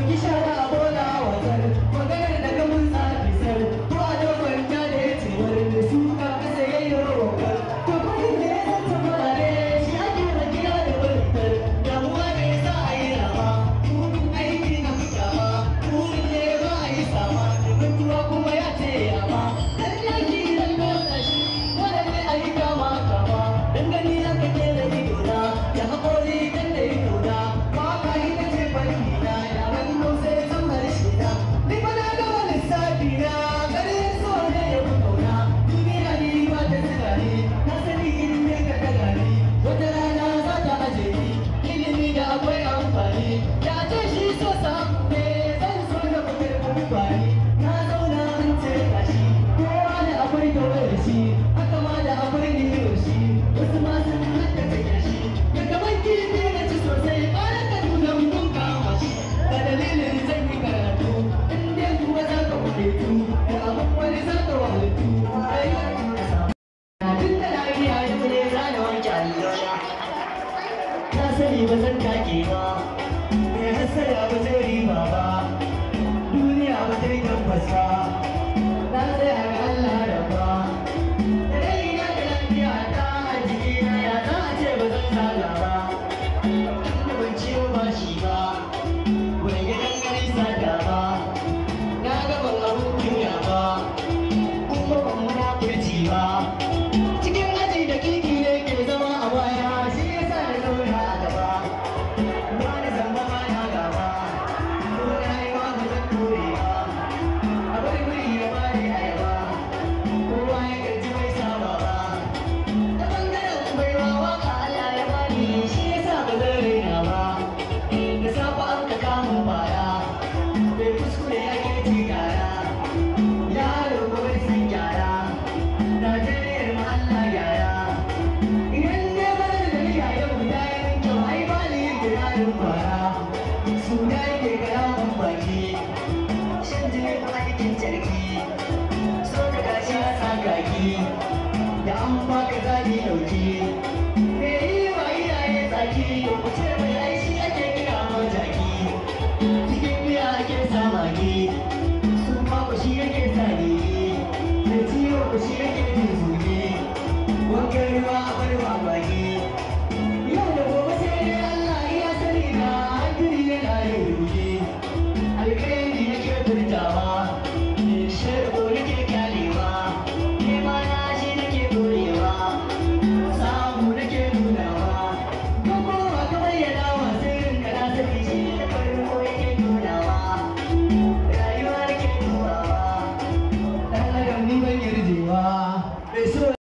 Dauki shara a bola watsar, maganar da ka mun tsafi sar. Ko a dogon ja da ya ce wurin suka kasa yayi rokar. To kudin da ya zanta murare shi ake rakiya da barkar. Damuwa ne sa a yi rama, burin aiki na fitawa, burin ne ba a yi sama, mutuwa kuma ya ce yama. Dan yaki dan motsa shi, dole ne a yi kama kama. Dan gani aka kera idona, da haƙori dan da idona. Waka ita ce fanni na, yaren Hausa ya zama harshe na. Ni fa na gama lissafi na, garin so ne ya fi kauna. Duniya ni ba ta ziga ni, na sani in ne ka daga ni. Wata rana za ta aje ni, ilimi da akwai amfani. Da ce shi so samu ne, zan so na fi karfin kwari. Na zauna an ce tashi, kowa da akwai tawayar shi, haka ma da akwai niyyar shi. Wasu ma sun haddasa kyashi, daga banki ne na ci sosai, ƙara ka nuna mun kama shi. Ga dalilin zan yi